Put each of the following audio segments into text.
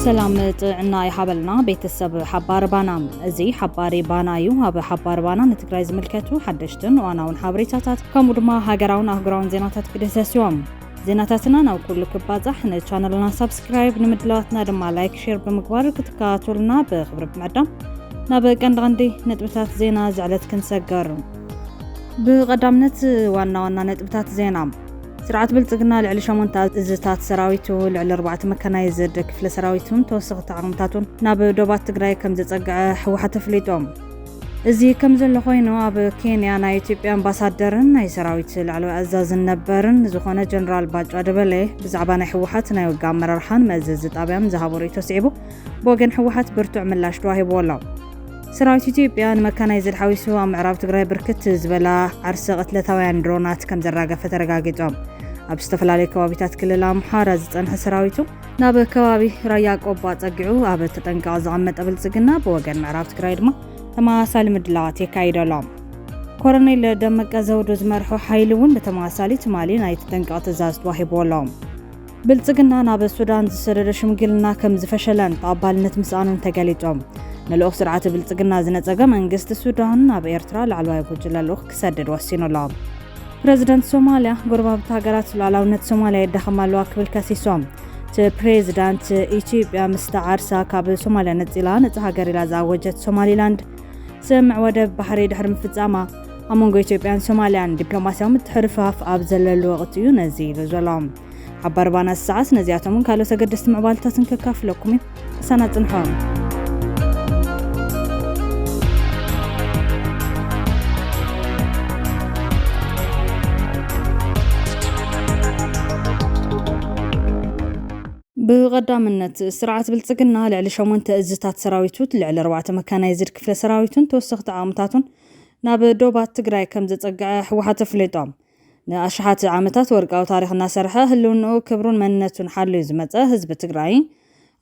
ሰላም ጥዕና ይሃበልና ቤተሰብ ሓባር ባና። እዚ ሓባሪ ባና እዩ። ኣብ ሓባር ባና ንትግራይ ዝምልከቱ ሓደሽትን እዋናውን ሓበሬታታት፣ ከምኡ ድማ ሃገራውን ኣህጉራውን ዜናታት ክድህሰስ እዮም። ዜናታትና ናብ ኩሉ ክባጻሕ ንቻነልና ሳብስክራይብ፣ ንምድላዋትና ድማ ላይክ፣ ሼር ብምግባር ክትከታተሉና ብኽብሪ ብምዕዳም፣ ናብ ቀንዲ ቀንዲ ነጥብታት ዜና ዝዕለት ክንሰገር። ብቐዳምነት ዋና ዋና ነጥብታት ዜና። ስርዓት ብልጽግና ልዕሊ ሸሞንተ እዝታት ሰራዊቱ፣ ልዕሊ ኣርባዕተ መካናይዝድ ክፍለ ሰራዊቱን ተወሰኽቲ ዓቕምታቱን ናብ ዶባት ትግራይ ከም ዘጸግዐ ህወሓት ኣፍሊጡ። እዚ ከም ዘሎ ኮይኑ፣ ኣብ ኬንያ ናይ ኢትዮጵያ ኣምባሳደርን ናይ ሰራዊት ላዕለዋይ ኣዛዝን ነበርን ዝኾነ ጀነራል ባጫ ደበሌ ብዛዕባ ናይ ህወሓት ናይ ውግእ ኣመራርሓን መእዘዚ ጣብያን ዝሃቦ ርእይቶ ስዒቡ፣ ብወገን ህወሓት ብርቱዕ ምላሽ ተዋሂብዎ ኣሎ። ሰራዊት ኢትዮጵያ ንመካናይዝድ ሓዊሱ ኣብ ምዕራብ ትግራይ ብርክት ዝበላ ዓርሰ ቅትለታውያን ድሮናት ከም ዘራገፈ ተረጋጊጾም። ኣብ ዝተፈላለዩ ከባቢታት ክልል ኣምሓራ ዝጸንሐ ሰራዊቱ ናብ ከባቢ ራያ ቆቦ ኣጸጊዑ ኣብ ተጠንቀቕ ዘቐመጠ ብልጽግና፣ ብወገን ምዕራብ ትግራይ ድማ ተመሳሳሊ ምድላዋት የካይድ ኣሎ። ኮረኔል ደመቀ ዘውዱ ዝመርሖ ሓይሊ እውን ብተመሳሳሊ ትማሊ ናይ ተጠንቀቕ ትእዛዝ ተዋሂብዎ ኣሎ። ብልጽግና ናብ ሱዳን ዝሰደዶ ሽምግልና ከም ዝፈሸለን ተቐባልነት ምስኣኑን ተገሊጾም። ንልኡኽ ስርዓት ብልጽግና ዝነጸገ መንግስቲ ሱዳን ናብ ኤርትራ ላዕለዋይ ጉጅለ ልኡኽ ክሰድድ ወሲኑ ኣሎ። ፕረዚደንት ሶማልያ፣ ጎረባብቲ ሃገራት ሉዓላውነት ሶማልያ የዳኸማ ኣለዋ ክብል ከሲሶም። እቲ ፕሬዚዳንት፣ ኢትዮጵያ ምስታ ዓርሳ ካብ ሶማልያ ነጺላ ነጻ ሃገር ኢላ ዝኣወጀት ሶማሊላንድ፣ ስምምዕ ወደብ ባሕሪ ድሕሪ ምፍጻማ፣ ኣብ መንጎ ኢትዮጵያን ሶማልያን ዲፕሎማስያዊ ምትሕርፋፍ ኣብ ዘለሉ ወቕቲ እዩ ነዚ ኢሉ ዘሎ። ሓባር ባና ሰዓት ነዚኣቶምን ካልኦት ኣገደስቲ ምዕባለታትን ከካፍለኩም እዩ። ክሳና ጽንሖ። ብቐዳምነት፣ ስርዓት ብልጽግና ልዕሊ ሸሞንተ እዝታት ሰራዊቱ፣ ልዕሊ ኣርባዕተ መካናይዝድ ክፍለ ሰራዊቱን ተወሰኽቲ ዓቕምታቱን ናብ ዶባት ትግራይ ከም ዘጸግዐ ህወሓት ኣፍሊጦም። ንኣሽሓት ዓመታት ወርቃዊ ታሪኽ እናሰርሐ፣ ህልውንኡ፣ ክብሩን መንነቱን ሓልዩ ዝመጸ ህዝቢ ትግራይ፣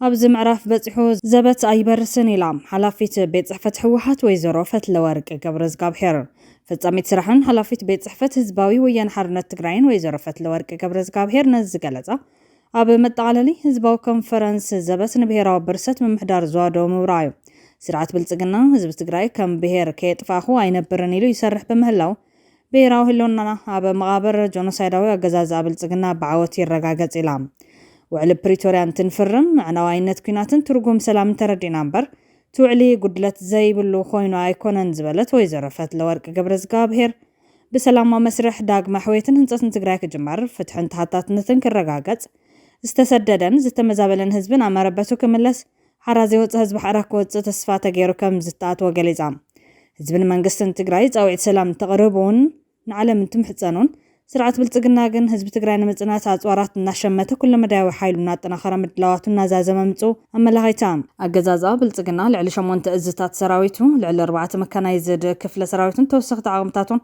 ኣብዚ ምዕራፍ በጺሑ ዘበት ኣይበርስን ኢላ ሓላፊት ቤት ጽሕፈት ህወሓት ወይዘሮ ፈትለወርቅ ገብረዝጋብሄር። ፈጻሚት ስራሕን ሓላፊት ቤት ጽሕፈት ህዝባዊ ወያነ ሓርነት ትግራይን ወይዘሮ ፈትለወርቅ ገብረዝጋብሄር ነዚ ዝገለጻ፣ ኣብ መጠቓለሊ ህዝባዊ ኮንፈረንስ ዘበት ንብሄራዊ ብርሰት ምምሕዳር ዞባ ደቡብ ምብራቕ እዩ። ስርዓት ብልጽግና ህዝቢ ትግራይ ከም ብሄር ከየጥፋእኹ ኣይነብርን ኢሉ ይሰርሕ ብምህላው፣ ብሄራዊ ህልውናና ኣብ መቓብር ጀኖሳይዳዊ ኣገዛዝኣ ብልጽግና ብዓወት ይረጋገጽ ኢላ። ውዕሊ ፕሪቶርያ እንትንፍርም፣ ኣዕናዋይነት ኲናትን ትርጉም ሰላምን ተረዲእና እምበር፣ እቲ ውዕሊ ጉድለት ዘይብሉ ኮይኑ ኣይኮነን ዝበለት ወይዘሮ ፈትለወርቅ ገብረዝጋብሄር፣ ብሰላማዊ መስርሕ ዳግመ ሕውየትን ህንጸትን ትግራይ ክጅመር፣ ፍትሕን ተሓታትነትን ክረጋገጽ፣ ዝተሰደደን ዝተመዛበለን ህዝብን ኣብ መረበቱ ክምለስ፣ ሓራ ዘይወጽእ ህዝቢ ሓራ ክወጽእ ተስፋ ተገይሩ ከም ዝተኣትዎ ገሊጻ። ህዝብን መንግስትን ትግራይ ጻውዒት ሰላም እንተቕርቡን ንዓለም እንትምሕጸኑን፣ ስርዓት ብልጽግና ግን ህዝቢ ትግራይ ንምጽናት ኣጽዋራት እናሸመተ ኩለመዳያዊ ሓይሉ እናጠናኸረ ምድላዋቱ እናዛዘመ ምጽኡ ኣመላኺታ። ኣገዛዝኣ ብልጽግና ልዕሊ ሸሞንተ እዝታት ሰራዊቱ፣ ልዕሊ ኣርባዕተ መካናይዝድ ክፍለ ሰራዊትን ተወሰኽቲ ዓቕምታቱን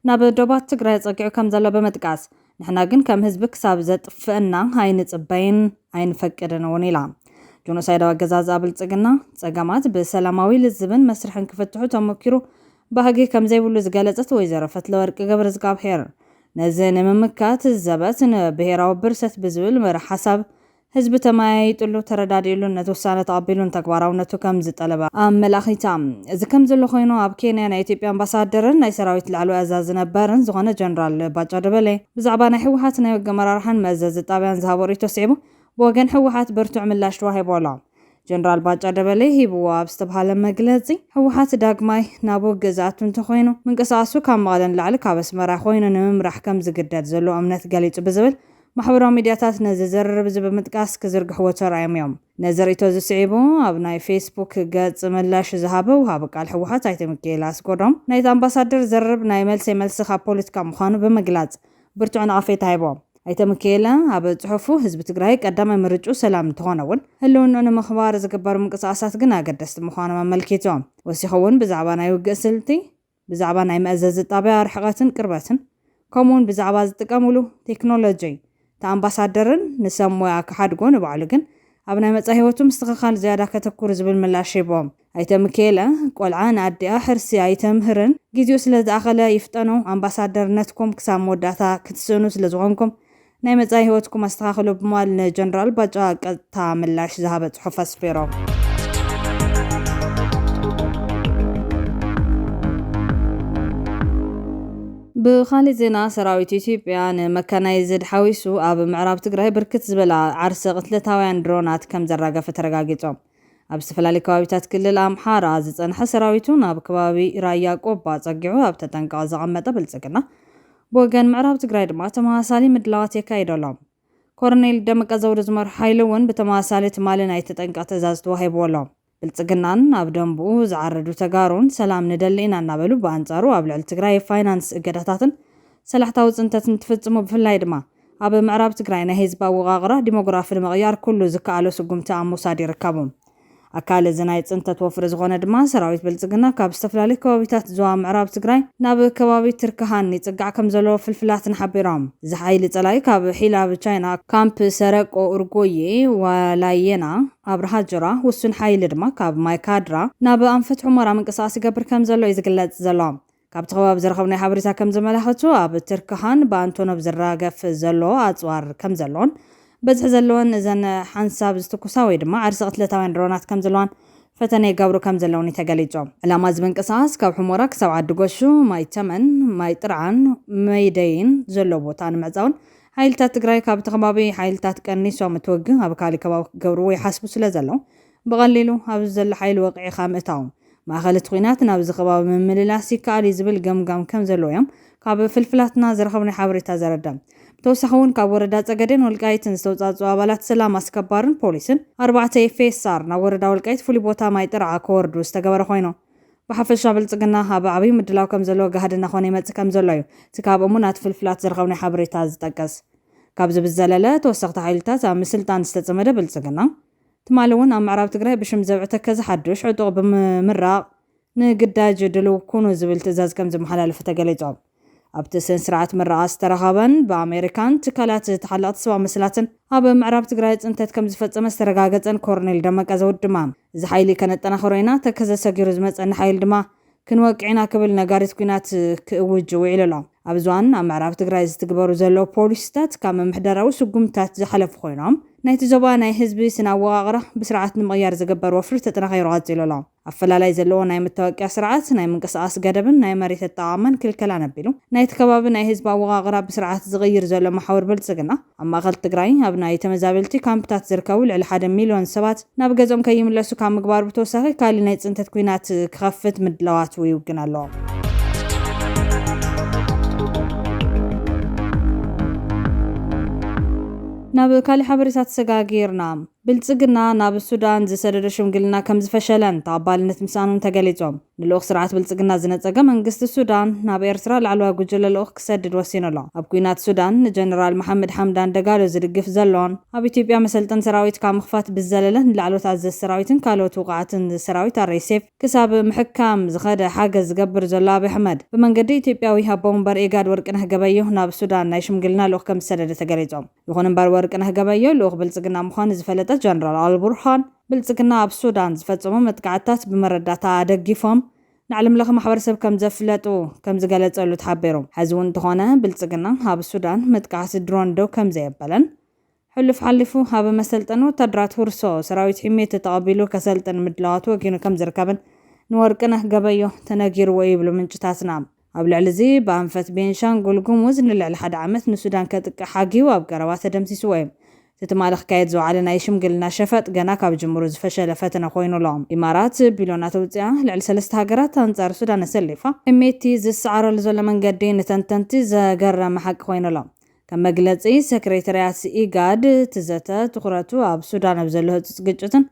ናብ ዶባት ትግራይ ጸጊዑ ከም ዘሎ ብምጥቃስ፣ ንሕና ግን ከም ህዝቢ ክሳብ ዘጥፍእና ኣይንጽበይን ኣይንፈቅድን እውን ኢላ። ጆኖሳይዳዊ ኣገዛዝኣ ብልጽግና፣ ጸገማት ብሰላማዊ ልዝብን መስርሕን ክፍትሑ ተመኪሩ ባህጊ ከም ዘይብሉ ዝገለጸት ወይዘሮ ፈትለወርቅ ገብረዝጋብሄር፣ ነዚ ንምምካት ዘበት ንብሄራዊ ብርሰት ብዝብል መርሕ ሓሳብ ህዝቢ ተመያይጥሉ፣ ተረዳዲእሉን ነቲ ውሳነ ተቐቢሉን ተግባራውነቱ ከም ዝጠለበ ኣመላኺታ። እዚ ከም ዘሎ ኮይኑ፣ ኣብ ኬንያ ናይ ኢትዮጵያ ኣምባሳደርን ናይ ሰራዊት ላዕለዋይ ኣዛዚ ነበርን ዝኾነ ጀነራል ባጫ ደበሌ ብዛዕባ ናይ ህወሓት ናይ ውግእ ኣመራርሓን መእዘዚ ጣብያን ዝሃቦ ርእይቶ ስዒቡ፣ ብወገን ህወሓት ብርቱዕ ምላሽ ተዋሂቡ ኣሎ። ጀነራል ባጫ ደበሌ ሂብዎ ኣብ ዝተብሃለ መግለጺ፣ ህወሓት ዳግማይ ናብ ውግእ ዝኣቱ እንተኾይኑ፣ ምንቅስቓሱ ካብ መቐለ ንላዕሊ ካብ ኣስመራ ኮይኑ ንምምራሕ ከም ዝግደድ ዘለዎ እምነት ገሊጹ ብዝብል ማሕበራዊ ሚድያታት ነዚ ዘርርብ እዚ ብምጥቃስ ክዝርግሕዎ ተራእዮም እዮም። ነዚ ርእይቶ ዝስዒቡ ኣብ ናይ ፌስቡክ ገጽ ምላሽ ዝሃበ ወሃቢ ቃል ህወሓት ኣይተ ሚካኤል ኣስጎዶም፣ ናይቲ ኣምባሳደር ዘርርብ ናይ መልሰይ መልሲ ካብ ፖለቲካ ምዃኑ ብምግላጽ ብርቱዕ ነቐፌታ ሂቦም። ኣይተ ሚካኤለ ኣብ ጽሑፉ፣ ህዝቢ ትግራይ ቀዳማይ ምርጭኡ ሰላም እንተኾነ እውን፣ ህልውንኡ ንምኽባር ዝግበሩ ምንቅስቓሳት ግን ኣገደስቲ ምዃኖም ኣመልኪቶም። ወሲኹ እውን ብዛዕባ ናይ ውግእ ስልቲ፣ ብዛዕባ ናይ መእዘዚ ጣብያ ርሕቐትን ቅርበትን፣ ከምኡውን ብዛዕባ ዝጥቀምሉ ቴክኖሎጂ፣ እቲ ኣምባሳደርን ንሰብ ሞያ ክሓድጎ ንባዕሉ ግን ኣብ ናይ መጻኢ ህይወቱ ምስትኽኻል ዝያዳ ከተኩር ዝብል ምላሽ ሂቦም። ኣይተ ሚካኤለ፣ ቆልዓ ንኣዲኣ ሕርሲ ኣይተምህርን፣ ግዜኡ ስለ ዝኣኸለ ይፍጠኑ፣ ኣምባሳደርነትኩም ክሳብ መወዳእታ ክትስእኑ ስለ ዝኾንኩም፣ ናይ መጻኢ ህይወትኩም ኣስተኻኽሉ ብምባል ንጀነራል ባጫ ቀጥታ ምላሽ ዝሃበ ጽሑፍ ኣስፊሮም። ብኻሊእ ዜና፣ ሰራዊት ኢትዮጵያ ንመካናይዝድ ሓዊሱ ኣብ ምዕራብ ትግራይ ብርክት ዝበላ ዓርሰ ቅትለታውያን ድሮናት ከም ዘራገፈ ተረጋጊጾም። ኣብ ዝተፈላለዩ ከባቢታት ክልል ኣምሓራ ዝጸንሐ ሰራዊቱ ናብ ከባቢ ራያ ቆባ ጸጊዑ ኣብ ተጠንቀቕ ዘቐመጠ ብልጽግና፣ ብወገን ምዕራብ ትግራይ ድማ ተመሳሳሊ ምድላዋት የካይዱ ኣለዉ። ኮርኔል ደመቀ ዘውዱ ዝመርሑ ሓይሊ እውን ብተመሳሳሊ ትማሊ ናይ ተጠንቀቕ ትእዛዝ ተዋሂብዎ ኣሎ። ብልጽግናን ኣብ ደንብኡ ዝዓረዱ ተጋሩን ሰላም ንደሊ ኢና እናበሉ፣ ብኣንጻሩ ኣብ ልዕሊ ትግራይ ፋይናንስ እገዳታትን ሰላሕታዊ ጽንተትን ትፍጽሙ፣ ብፍላይ ድማ ኣብ ምዕራብ ትግራይ ናይ ህዝቢ ኣወቓቕራ ዲሞግራፊ ንምቕያር ኩሉ ዝከኣሎ ስጉምቲ ኣብ ምውሳድ ይርከቡ። ኣካል እዚ ናይ ጽንተት ወፍሪ ዝኾነ ድማ ሰራዊት ብልጽግና ካብ ዝተፈላለዩ ከባቢታት ዞባ ምዕራብ ትግራይ ናብ ከባቢ ትርክሃን ይጽጋዕ ከም ዘሎ ፍልፍላትን ሓቢሮም። እዚ ሓይሊ ጸላኢ ካብ ሒላብ ቻይና ካምፕ ሰረቆ፣ ኡርጎዬ፣ ዋላየና፣ ኣብርሃ ጅራ፣ ውሱን ሓይሊ ድማ ካብ ማይካድራ ናብ ኣንፈት ሑመራ ምንቅስቃስ ይገብር ከም ዘሎ እዩ ዝግለጽ ዘሎ። ካብቲ ከባቢ ዝረኸብናዮ ሓበሬታ ከም ዘመላኸቱ፣ ኣብ ትርክሃን ብኣንቶኖቭ ዝራገፍ ዘሎ ኣጽዋር ከም ዘሎን፣ በዝሒ ዘለወን እዘን ሓንሳብ ዝትኩሳ ወይ ድማ ዓርሲ ቅትለታውያን ድሮናት ከም ዘለዋን ፈተነ ይገብሩ ከም ዘለውን እዩ ተገሊጹ። ዕላማ እዚ ምንቅስቃስ ካብ ሑመራ ክሳብ ዓዲ ጎሹ፣ ማይ ተመን፣ ማይ ጥርዓን፣ መይደይን ዘሎ ቦታ ንምዕጻውን ሓይልታት ትግራይ ካብቲ ከባቢ ሓይልታት ቀኒሶም እቲ ውግእ ኣብ ካሊእ ከባቢ ክገብርዎ ይሓስቡ ስለ ዘለዉ፣ ብቐሊሉ ኣብዚ ዘሎ ሓይሊ ወቂዕኻ ምእታው፣ ማእኸል እቲ ኲናት ናብዚ ከባቢ ምምልላስ ይከኣል እዩ ዝብል ገምጋም ከም ዘለዎ እዮም ካብ ፍልፍላትና ዝረኸብናዮ ሓበሬታ ዘረዳ። ብተወሳኺ እውን ካብ ወረዳ ጸገዴን ወልቃይትን ዝተውጻጽኡ ኣባላት ሰላም ኣስከባርን ፖሊስን ኣርባዕተ ኤፍ ኤስ ኣር ናብ ወረዳ ወልቃይት ፍሉይ ቦታ ማይ ጥርዓ ክወርዱ ዝተገበረ ኮይኑ፣ ብሓፈሻ ብልጽግና ኣብ ዓብዪ ምድላው ከም ዘለዎ ጋህዲ እናኾነ ይመጽእ ከም ዘሎ እዩ እቲ ካብ እሙናት ፍልፍላት ዝረኸብናዮ ሓበሬታ ዝጠቅስ። ካብዚ ብዝዘለለ፣ ተወሰኽቲ ሓይልታት ኣብ ምስልጣን ዝተጸመደ ብልጽግና፣ ትማሊ እውን ኣብ ምዕራብ ትግራይ ብሽም ዘብዒ ተከዘ ሓዱሽ ዕጡቕ ብምምራቕ ንግዳጅ ድልው ኩኑ ዝብል ትእዛዝ ከም ዝመሓላለፈ ተገሊጹ። ኣብቲ ስነ ስርዓት ምረቓ ዝተረኸበን ብኣሜሪካን ትካላት ተሓለቕቲ ሰብኣዊ መሰላትን ኣብ ምዕራብ ትግራይ ጽንተት ከም ዝፈጸመ ዝተረጋገጸን ኮርኔል ደመቀ ዘውዱ ድማ፣ እዚ ሓይሊ ከነጠናኽሮ ኢና፣ ተከዘ ሰጊሩ ዝመጸና ሓይሊ ድማ ክንወቅዕ ኢና ክብል ነጋሪት ኲናት ክእውጅ ውዒሉ ኣሎ። ኣብዚ እዋን ኣብ ምዕራብ ትግራይ ዝትግበሩ ዘለዉ ፖሊሲታት ካብ ምምሕዳራዊ ስጉምታት ዝሓለፉ ኮይኖም፣ ናይቲ ዞባ ናይ ህዝቢ ስነ ኣወቓቕራ ብስርዓት ንምቕያር ዝግበር ወፍሪ ተጠናኺሩ ቀጺሉ ኣሎ። ኣፈላላይ ዘለዎ ናይ መታወቅያ ስርዓት፣ ናይ ምንቅስቓስ ገደብን ናይ መሬት ኣጠቓቕማን ክልከላን ኣቢሉ፣ ናይቲ ከባቢ ናይ ህዝቢ ኣወቓቕራ ብስርዓት ዝቕይር ዘሎ መሓውር ብልጽግና፣ ኣብ ማእኸል ትግራይ ኣብ ናይ ተመዛበልቲ ካምፕታት ዝርከቡ ልዕሊ ሓደ ሚልዮን ሰባት ናብ ገዝኦም ከይምለሱ ካብ ምግባር ብተወሳኺ፣ ካሊእ ናይ ጽንተት ኲናት ክኸፍት ምድላዋት ይውግን ኣሎ። ናብ ካሊእ ሓበሬታ ተሰጋጊርና። ብልጽግና ናብ ሱዳን ዝሰደዶ ሽምግልና ከም ዝፈሸለን ተቐባልነት ምስኣኑን ተገሊጾም። ንልኡኽ ስርዓት ብልጽግና ዝነጸገ መንግስቲ ሱዳን ናብ ኤርትራ ላዕለዋይ ጉጅለ ልኡኽ ክሰድድ ወሲኑ ኣሎ። ኣብ ኲናት ሱዳን ንጀነራል መሓመድ ሓምዳን ደጋሎ ዝድግፍ ዘሎን ኣብ ኢትዮጵያ መሰልጠን ሰራዊት ካብ ምኽፋት ብዝዘለለ ንላዕሎት ኣዘዝቲ ሰራዊትን ካልኦት ውቑዓትን ሰራዊት ኣር ኤስ ኤፍ ክሳብ ምሕካም ዝኸደ ሓገዝ ዝገብር ዘሎ ኣብይ ኣሕመድ፣ ብመንገዲ ኢትዮጵያዊ ኣቦ መንበር ኢጋድ ወርቅነህ ገበየሁ ናብ ሱዳን ናይ ሽምግልና ልኡኽ ከም ዝሰደደ ተገሊጾም። ይኹን እምበር፣ ወርቅነህ ገበየሁ ልኡኽ ብልጽግና ምዃኑ ዝፈለጠ ጀነራል ኣልቡርሃን፣ ብልጽግና ኣብ ሱዳን ዝፈጸሞ መጥቃዕትታት ብመረዳእታ ኣደጊፎም ንዓለም ለኸ ማሕበረሰብ ከም ዘፍለጡ ከም ዝገለጸሉ ተሓቢሩ። ሕዚ እውን እንተኾነ፣ ብልጽግና ኣብ ሱዳን መጥቃዕቲ ድሮን ደው ከም ዘየበለን፣ ሕሉፍ ሓሊፉ ኣብ መሰልጠኒ ወታደራት ሁርሶ ሰራዊት ሒሜቲ ተቐቢሉ ከሰልጥን ምድላዋት ወጊኑ ከም ዝርከብን ንወርቅነህ ገበዮ ተነጊርዎ ይብሉ ምንጭታትና። ኣብ ልዕሊ እዚ፣ ብኣንፈት ቤንሻንጉል ጉሙዝ ንልዕሊ ሓደ ዓመት ንሱዳን ከጥቅዕ ሓጊቡ ኣብ ቀረባ ተደምሲስዎ እዩ። እቲ ትማሊ ክካየድ ዝወዓለ ናይ ሽምግልና ሸፈጥ ገና ካብ ጅምሩ ዝፈሸለ ፈተነ ኮይኑ ኣሎ። ኢማራት ቢልዮናት ኣውፂኣ ልዕሊ ሰለስተ ሃገራት ኣንጻር ሱዳን ኣሰሊፋ፣ ሒሜቲ ዝሰዓረሉ ዘሎ መንገዲ ንተንተንቲ ዘገረመ ሓቂ ኮይኑ ኣሎ። ከም መግለጺ ሰክሬታርያት ኢጋድ፣ እቲ ዘተ ትኹረቱ ኣብ ሱዳን ኣብ ዘሎ ህጹጽ ግጭትን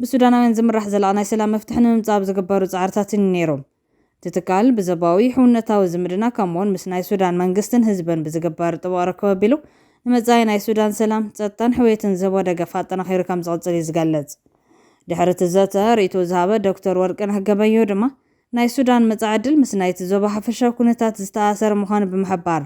ብሱዳናውያን ዝምራሕ ዘላቒ ናይ ሰላም መፍትሒ ንምምጻእ ኣብ ዝግበሩ ጻዕርታትን እዩ ነይሩ። እቲ ትካል ብዞባዊ ሕውነታዊ ዝምድና፣ ከምኡውን ምስ ናይ ሱዳን መንግስትን ህዝብን ብዝግበር ጥቡቕ ርክብ ኣቢሉ፣ ንመጻኢ ናይ ሱዳን ሰላም፣ ጸጥታን ሕውየትን ዝህቦ ደገፍ ኣጠናኺሩ ከም ዝቕጽል እዩ ዝገልጽ። ድሕሪ እቲ ዘተ ርእይቶ ዝሃበ ዶክተር ወርቅነህ ገበዮ ድማ፣ ናይ ሱዳን መጻኢ ዕድል ምስ ናይቲ ዞባ ሓፈሻዊ ኩነታት ዝተኣሳሰረ ምዃኑ ብምሕባር፣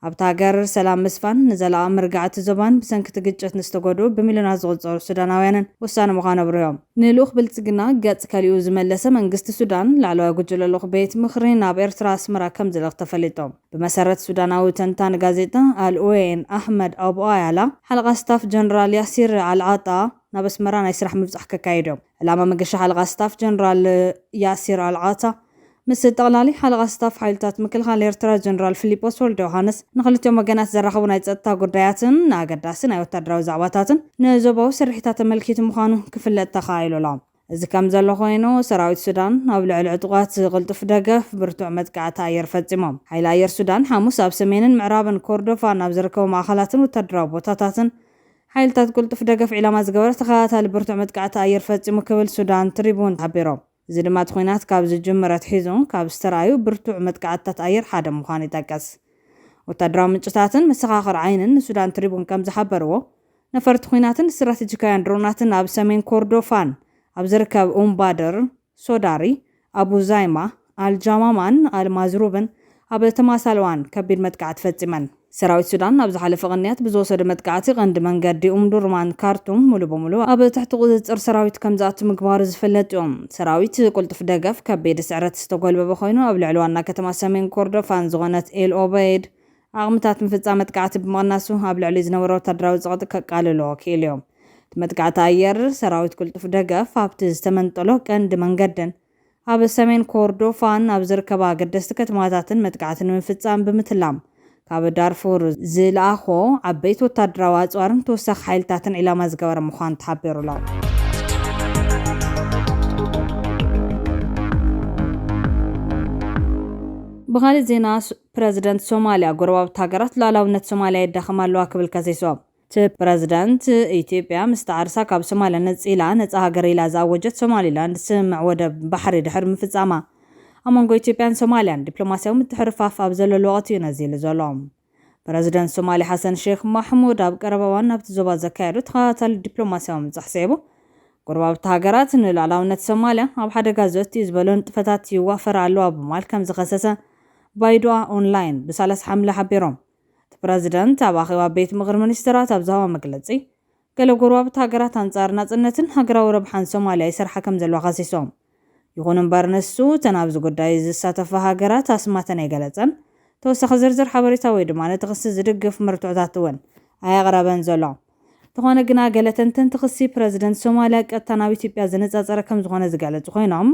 ኣብታ ሃገር ሰላም ምስፋን ንዘላቒ ምርግጋእ ዞባን ብሰንኪ እቲ ግጭት ንዝተጎድኡ ብሚልዮናት ዝቑጸሩ ሱዳናውያንን ወሳኒ ምዃኑ ኣብሪሆም። ንልኡኽ ብልጽግና ገጽ ከሊኡ ዝመለሰ መንግስቲ ሱዳን፣ ላዕለዋይ ጉጅለ ልኡኽ ቤት ምኽሪ ናብ ኤርትራ ኣስመራ ከም ዝልእኽ ተፈሊጡ። ብመሰረት ሱዳናዊ ተንታኒ ጋዜጣ ኣልኡዌን ኣሕመድ ኣቡ ኣያላ፣ ሓለቓ ስታፍ ጀነራል ያሲር ኣልዓጣ ናብ ኣስመራ ናይ ስራሕ ምብጻሕ ከካይድ እዮም። ዕላማ መገሻ ሓለቓ ስታፍ ጀነራል ያሲር ኣልዓጣ ምስ ጠቕላሊ ሓለቓ ስታፍ ሓይልታት ምክልኻል ኤርትራ ጀነራል ፊሊጶስ ወልደ ዮሃንስ ንክልቲኦም ወገናት ዘራኸቡ ናይ ጸጥታ ጉዳያትን ንኣገዳሲ ናይ ወታደራዊ ዛዕባታትን ንዞባዊ ስርሒታት ተመልኪቱ ምዃኑ ክፍለጥ ተኻኢሉ ኣሎ። እዚ ከም ዘሎ ኮይኑ፣ ሰራዊት ሱዳን ኣብ ልዕሊ ዕጡቓት ቅልጡፍ ደገፍ ብርቱዕ መጥቃዕቲ ኣየር ፈጺሞም። ሓይሊ ኣየር ሱዳን ሓሙስ ኣብ ሰሜንን ምዕራብን ኮርዶፋን ኣብ ዝርከቡ ማእኸላትን ወታደራዊ ቦታታትን ሓይልታት ቅልጡፍ ደገፍ ዒላማ ዝገበረ ተኸታታሊ ብርቱዕ መጥቃዕቲ ኣየር ፈጺሙ ክብል ሱዳን ትሪቡን ሓቢሮም። እዚ ድማ እቲ ኲናት ካብ ዝጅምር ኣትሒዙ ካብ ዝተረኣዩ ብርቱዕ መጥቃዕትታት ኣየር ሓደ ምዃኑ ይጠቅስ። ወታደራዊ ምንጭታትን መሰኻኽር ዓይንን ንሱዳን ትሪቡን ከም ዝሓበርዎ፣ ነፈርቲ ኲናትን ስትራቴጂካውያን ድሮናትን ኣብ ሰሜን ኮርዶፋን ኣብ ዝርከብ ኡምባድር፣ ሶዳሪ፣ ኣቡ ዛይማ፣ ኣልጃማማን ኣልማዝሩብን ኣብ ተመሳሳሊ እዋን ከቢድ መጥቃዕቲ ፈጺመን። ሰራዊት ሱዳን ኣብ ዝሓለፈ ቅንያት ብዝወሰዶ መጥቃዕቲ ቀንዲ መንገዲ ኡምዱርማን ካርቱም ሙሉ በሙሉ ኣብ ትሕቲ ቁጽጽር ሰራዊት ከም ዝኣቱ ምግባሩ ዝፍለጥ እዩ። ሰራዊት ቅልጡፍ ደገፍ ከቢድ ስዕረት ዝተጎልበበ ኮይኑ፣ ኣብ ልዕሊ ዋና ከተማ ሰሜን ኮርዶፋን ዝኾነት ኤል ኦበይድ ዓቕምታት ምፍጻም መጥቃዕቲ ብምቕናሱ፣ ኣብ ልዕሊ ዝነበረ ወታደራዊ ጸቕጢ ከቃልሎ ክኢሉ እዩ። እቲ መጥቃዕቲ ኣየር ሰራዊት ቅልጡፍ ደገፍ ኣብቲ ዝተመንጠሎ ቀንዲ መንገድን ኣብ ሰሜን ኮርዶፋን ኣብ ዝርከባ ኣገደስቲ ከተማታትን መጥቃዕቲ ንምፍጻም ብምትላም፣ ካብ ዳርፉር ዝለኣኾ ዓበይቲ ወታደራዊ ኣጽዋርን ተወሳኺ ሓይልታትን ዒላማ ዝገበረ ምዃኑ ተሓቢሩ ኣሎ። ብኻልእ ዜና፣ ስ-፣ ፕረዚደንት ሶማልያ ጎረባብቲ ሃገራት ሉዓላውነት ሶማልያ የዳኽማ ኣለዋ ክብል ከሲሱ። እቲ ፕረዚደንት፣ ኢትዮጵያ ምስቲ ዓርሳ ካብ ሶማልያ ነጺላ ነጻ ሃገር ኢላ ዝኣወጀት ሶማሊላንድ ስምምዕ ወደብ ባሕሪ ድሕሪ ምፍጻማ፣ ኣብ መንጎ ኢትዮጵያን ሶማልያን ዲፕሎማስያዊ ምትሕርፋፍ ኣብ ዘለሉ ወቕቲ እዩ ነዚሉ ዘሎ። ፕረዚደንት ሶማልያ ሓሰን ሼክ ማሕሙድ ኣብ ቀረባ እዋን ናብቲ ዞባ ዘካየዶ ተኸታታሊ ዲፕሎማስያዊ ምብጻሕ ስዒቡ፣ ጎረባብቲ ሃገራት ንሉዓላውነት ሶማልያ ኣብ ሓደጋ ዘእትዩ ዝበሎ ንጥፈታት ይዋፈራ ኣለዋ ብምባል ከም ዝኸሰሰ ባይዶኣ ኦንላይን ብ30 ሓምለ ሓቢሮም። እቲ ፕረዚደንት ኣብ ኣኼባ ቤት ምኽሪ ሚኒስትራት ኣብ ዝሃቦ መግለጺ፣ ገለ ጎረባብቲ ሃገራት ኣንጻር ናጽነትን ሃገራዊ ረብሓን ሶማልያ ይሰርሓ ከም ዘለዋ ከሲሶም። ይኹን እምበር ንሱ እተን ኣብዚ ጉዳይ ዝሳተፋ ሃገራት ኣስማተን ኣይገለጸን። ተወሳኺ ዝርዝር ሓበሬታ ወይ ድማ ነቲ ክሲ ዝድግፍ መርትዖታት እውን ኣየቕረበን ዘሎ። እንተኾነ ግና ገለ ተንተንቲ ክሲ ፕረዚደንት ሶማልያ ቀጥታ ናብ ኢትዮጵያ ዝነጻጸረ ከም ዝኾነ ዝገለጹ ኮይኖም፣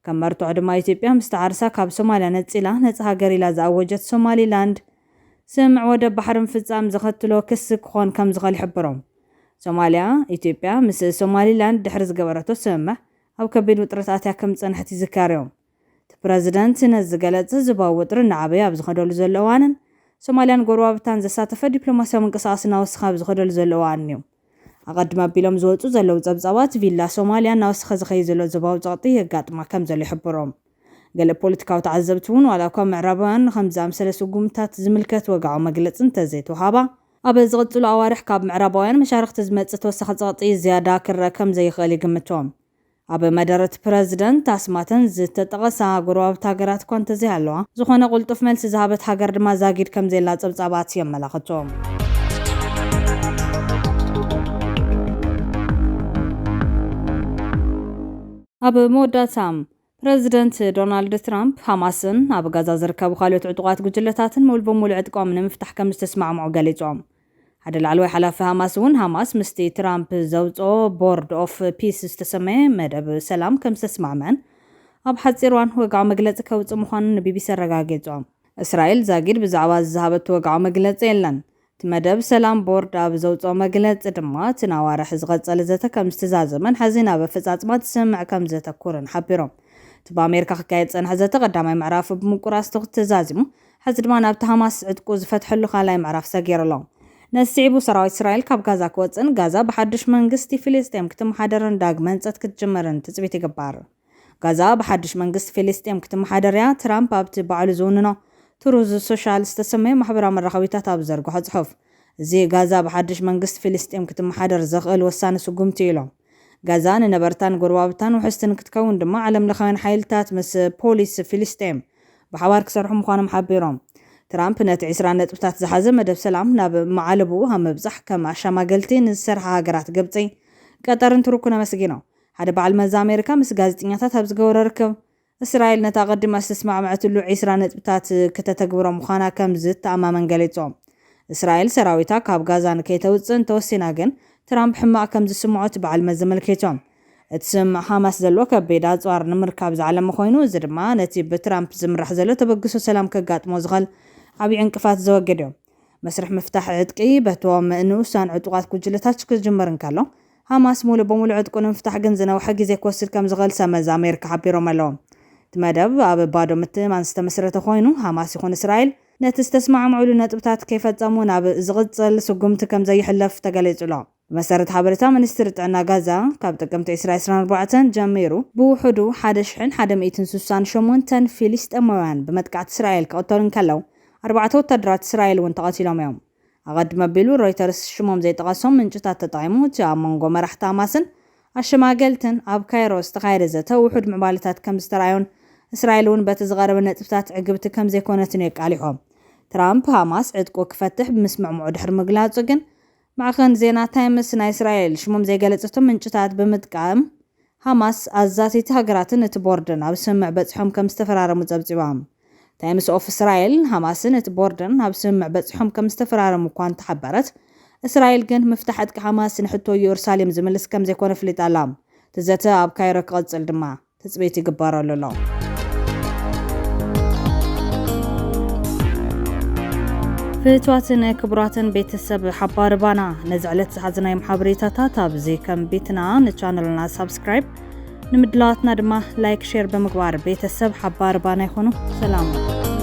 ከም መርትዖ ድማ ኢትዮጵያ ምስቲ ዓርሳ ካብ ሶማልያ ነጺላ ነጻ ሃገር ኢላ ዝኣወጀት ሶማሊላንድ ስምምዕ ወደብ ባሕሪ ምፍጻም ዘኸትሎ ክሲ ክኾን ከም ዝኽእል ይሕብሩ። ሶማልያ፣ ኢትዮጵያ ምስ ሶማሊላንድ ድሕሪ ዝገበረቶ ስምምዕ ኣብ ከቢድ ውጥረት ኣትያ ከም ዝጸንሐት ይዝከር እዩ። እቲ ፕረዚደንት ነዚ ዝገለጸ ዞባዊ ውጥረት እናዓበየ ኣብ ዝኸደሉ ዘሎ እዋንን ሶማልያን ጎረባብታን ዘሳተፈ ዲፕሎማስያዊ ምንቅስቓስ እናወሰኸ ኣብ ዝኸደሉ ዘሎ እዋንን እዩ። ኣቐድም ኣቢሎም ዝወጹ ዘለዉ ጸብጻባት ቪላ ሶማልያ እናወሰኸ ዝኸይድ ዘሎ ዞባዊ ጸቕጢ የጋጥማ ከም ዘሎ ይሕብሩ። ገለ ፖለቲካዊ ተዓዘብቲ እውን ዋላ እኳ ምዕራባውያን ንኸምዚ ዝኣመሰለ ስጉምታት ዝምልከት ወግዓዊ መግለጺ እንተዘይተዋህባ፣ ኣብ ዝቕጽሉ ኣዋርሕ ካብ ምዕራባውያን መሻርኽቲ ዝመጽእ ተወሳኺ ጸቕጢ ዝያዳ ክረአ ከም ዘይኽእል ይግምቱ። ኣብ መደረ እቲ ፕረዚደንት ኣስማተን ዝተጠቐሳ ጎረባብቲ ሃገራት እኳ እንተዘይሃለዋ፣ ዝኾነ ቅልጡፍ መልሲ ዝሃበት ሃገር ድማ ዛጊድ ከም ዘየላ ጸብጻባት የመላኽቱ። ኣብ መወዳእታ፣ ፕረዚደንት ዶናልድ ትራምፕ፣ ሃማስን ኣብ ጋዛ ዝርከቡ ካልኦት ዕጡቓት ጉጅለታትን ሙሉ በሙሉ ዕጥቆም ንምፍታሕ ከም ዝተስማዕምዑ ገሊጾም። ሓደ ላዕለዋይ ሓላፊ ሃማስ እውን፣ ሃማስ ምስቲ ትራምፕ ዘውፅኦ ቦርድ ኦፍ ፒስ ዝተሰመየ መደብ ሰላም ከም ዝተስማዕመን ኣብ ሓፂር እዋን ወግዓዊ መግለፂ ከውፅእ ምዃኑ ንቢቢሲ ኣረጋጊጾም። እስራኤል ዛጊድ ብዛዕባ እዚ ዝሃበቶ ወግዓዊ መግለፂ የለን። እቲ መደብ ሰላም ቦርድ ኣብ ዘውፅኦ መግለፂ ድማ፣ እቲ ንኣዋርሕ ዝቐጸለ ዘተ ከም ዝተዛዘመን፣ ሕዚ ናብ ኣፈጻጽማ እቲ ስምምዕ ከም ዘተኩርን ሓቢሮም። እቲ ብኣሜሪካ ክካየድ ዝጸንሐ ዘተ ቀዳማይ ምዕራፍ ብምቁራጽ ተዛዚሙ፣ ሕዚ ድማ ናብቲ ሃማስ ዕጥቁ ዝፈትሐሉ ካልኣይ ምዕራፍ ሰጊሩ ኣሎ። ነዚ ስዒቡ ሰራዊት እስራኤል ካብ ጋዛ ክወጽእን ጋዛ ብሓድሽ መንግስቲ ፊልስጤም ክትመሓደርን ዳግመ ህንጸት ክትጅምርን ትጽቢት ይግበር። ጋዛ ብሓድሽ መንግስቲ ፊልስጤም ክትመሓደር እያ፣ ትራምፕ ኣብቲ ባዕሉ ዝውንኖ ትሩዝ ሶሻል ዝተሰመየ ማሕበራዊ መራኸቢታት ኣብ ዘርግሖ ጽሑፍ። እዚ ጋዛ ብሓድሽ መንግስቲ ፊልስጤም ክትመሓደር ዘኽእል ወሳኒ ስጉምቲ እዩ ኢሎም። ጋዛ ንነበርታን ጎረባብታን ውሕስትን ክትከውን ድማ ዓለም ለኻውያን ሓይልታት ምስ ፖሊስ ፊልስጤም ብሓባር ክሰርሑ ምዃኖም ሓቢሮም። እቲ ትራምፕ ነቲ ዕስራ ነጥብታት ዝሓዘ መደብ ሰላም ናብ መዓልቡ ኣብ ምብጻሕ ከም ኣሻማገልቲ ንዝሰርሓ ሃገራት ግብጺ፣ ቀጠርን ቱርክን ኣመስጊኖም። ሓደ በዓል መዚ ኣሜሪካ ምስ ጋዜጠኛታት ኣብ ዝገበሮ ርክብ፣ እስራኤል ነታ ኣቐዲማ ዝተስማዕመዐትሉ ዕስራ ነጥብታት ክተተግብሮ ምዃና ከም ዝተኣማመን ገሊጹ። እስራኤል ሰራዊታ ካብ ጋዛ ንከይተውጽእ እንተወሲና ግን፣ ትራምፕ ሕማቕ ከም ዝስምዖ እቲ በዓል መዚ ኣመልኪቱ። እቲ ስምምዕ ሓማስ ዘለዎ ከቢድ ኣጽዋር ንምርካብ ዝዓለመ ኮይኑ፣ እዚ ድማ ነቲ ብትራምፕ ዝምራሕ ዘሎ ተበግሶ ሰላም ከጋጥሞ ዝኽእል ዓብዪ ዕንቅፋት ዘወግድ እዩ። መስርሕ ምፍታሕ ዕጥቂ በቶም ንኡሳን ዕጡቓት ጉጅለታት ክጅምር እንከሎ፣ ሓማስ ሙሉእ ብሙሉእ ዕጥቁ ንምፍታሕ ግን ዝነውሐ ግዜ ክወስድ ከም ዝኽእል ሰብ መዚ ኣሜሪካ ሓቢሮም ኣለዉ። እቲ መደብ ኣብ ባዶ ምትእምማን ዝተመስረተ ኮይኑ፣ ሓማስ ይኹን እስራኤል ነቲ ዝተስማዕምዑሉ ነጥብታት ከይፈጸሙ ናብ ዝቕጽል ስጉምቲ ከም ዘይሕለፍ ተገሊጹ ኣሎ። ብመሰረት ሓበሬታ ሚኒስትሪ ጥዕና ጋዛ፣ ካብ ጥቅምቲ ዕስራ ዕስራን ኣርባዕተን ጀሚሩ ብውሕዱ ሓደ ሽሕን ሓደ ሚእትን ስሳን ሸሞንተን ፊሊስጤማውያን ብመጥቃዕቲ እስራኤል ክቕተሉ እንከለዉ፣ ኣርባዕተ ወታደራት እስራኤል እውን ተቐቲሎም እዮም። ኣቐድም ኣቢሉ ሮይተርስ ሽሞም ዘይጠቐሶም ምንጭታት ተጠቒሙ፣ እቲ ኣብ መንጎ መራሕቲ ሓማስን ኣሸማገልትን ኣብ ካይሮ ዝተኻየደ ዘተ ውሑድ ምዕባለታት ከም ዝተረኣዮን፣ እስራኤል እውን በቲ ዝቐረበ ነጥብታት ዕግብቲ ከም ዘይኮነትን እዩ ኣቃሊሖም። ትራምፕ ሓማስ ዕጥቁ ክፈትሕ ብምስምዕምዑ ድሕሪ ምግላጹ ግን፣ ማዕኸን ዜና ታይምስ ናይ እስራኤል ሽሞም ዘይገለጸቶም ምንጭታት ብምጥቃም፣ ሓማስ ኣዛተይቲ ሃገራትን እቲ ቦርድን ኣብ ስምምዕ በጺሖም ከም ዝተፈራረሙ ጸብጺባ። ታይምስ ኦፍ እስራኤል፣ ሓማስን እቲ ቦርድን ኣብ ስምምዕ በጺሖም ከም ዝተፈራረሙ እኳ እንተሓበረት፣ እስራኤል ግን ምፍታሕ ዕጥቂ ሓማስ ንሕቶ ኢየሩሳሌም ዝምልስ ከም ዘይኮነ ኣፍሊጣ ኣላ። እቲ ዘተ ኣብ ካይሮ ክቕጽል ድማ ትጽቢት ይግበረሉ ኣሎ። ፍትዋትን ክቡራትን ቤተሰብ ሓባር ባና፣ ነዚ ዕለት ዝሓዝናዮም ሓበሬታታት ኣብዚ ከም ቤትና፣ ንቻነልና ሳብስክራይብ፣ ንምድላዋትና ድማ ላይክ፣ ሼር ብምግባር ቤተሰብ ሓባር ባና ይኹኑ። ሰላም።